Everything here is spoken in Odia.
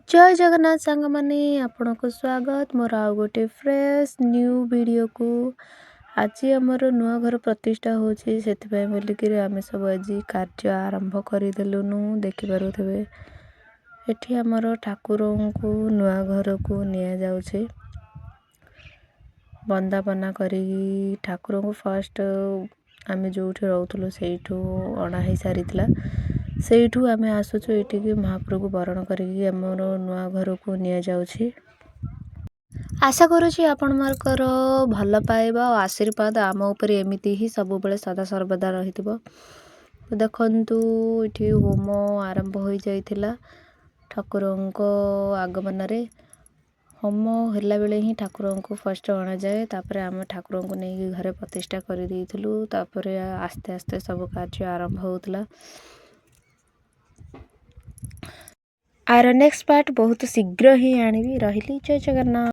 ଜୟ ଜଗନ୍ନାଥ ସାଙ୍ଗମାନେ, ଆପଣଙ୍କୁ ସ୍ୱାଗତ ମୋର ଆଉ ଗୋଟେ ଫ୍ରେଶ୍ ନ୍ୟୁ ଭିଡ଼ିଓକୁ। ଆଜି ଆମର ନୂଆ ଘର ପ୍ରତିଷ୍ଠା ହେଉଛି, ସେଥିପାଇଁ ବୋଲିକିରି ଆମେ ସବୁ ଆଜି କାର୍ଯ୍ୟ ଆରମ୍ଭ କରିଦେଲୁନୁ। ଦେଖିପାରୁଥିବେ, ଏଠି ଆମର ଠାକୁରଙ୍କୁ ନୂଆ ଘରକୁ ନିଆଯାଉଛି। ବନ୍ଦାପନା କରିକି ଠାକୁରଙ୍କୁ ଫାଷ୍ଟ ଆମେ ଯେଉଁଠି ରହୁଥିଲୁ ସେଇଠୁ ଅଣା ହେଇସାରିଥିଲା। ସେଇଠୁ ଆମେ ଆସୁଛୁ ଏଠିକି, ମହାପ୍ରଭୁ ବରଣ କରିକି ଆମର ନୂଆ ଘରକୁ ନିଆଯାଉଛି। ଆଶା କରୁଛି ଆପଣମାନଙ୍କର ଭଲ ପାଇବା ଓ ଆଶୀର୍ବାଦ ଆମ ଉପରେ ଏମିତି ହିଁ ସବୁବେଳେ ସଦା ସର୍ବଦା ରହିଥିବ। ଦେଖନ୍ତୁ, ଏଠି ହୋମ ଆରମ୍ଭ ହୋଇଯାଇଥିଲା ଠାକୁରଙ୍କ ଆଗମନରେ। ହୋମ ହେଲା ବେଳେ ହିଁ ଠାକୁରଙ୍କୁ ଫାଷ୍ଟ ଅଣାଯାଏ। ତାପରେ ଆମେ ଠାକୁରଙ୍କୁ ନେଇକି ଘରେ ପ୍ରତିଷ୍ଠା କରିଦେଇଥିଲୁ। ତାପରେ ଆସ୍ତେ ଆସ୍ତେ ସବୁ କାର୍ଯ୍ୟ ଆରମ୍ଭ ହେଉଥିଲା। ଆର ନେକ୍ସଟ ପାର୍ଟ ବହୁତ ଶୀଘ୍ର ହିଁ ଆଣିବି। ରହିଲି, ଜୟ ଜଗନ୍ନାଥ।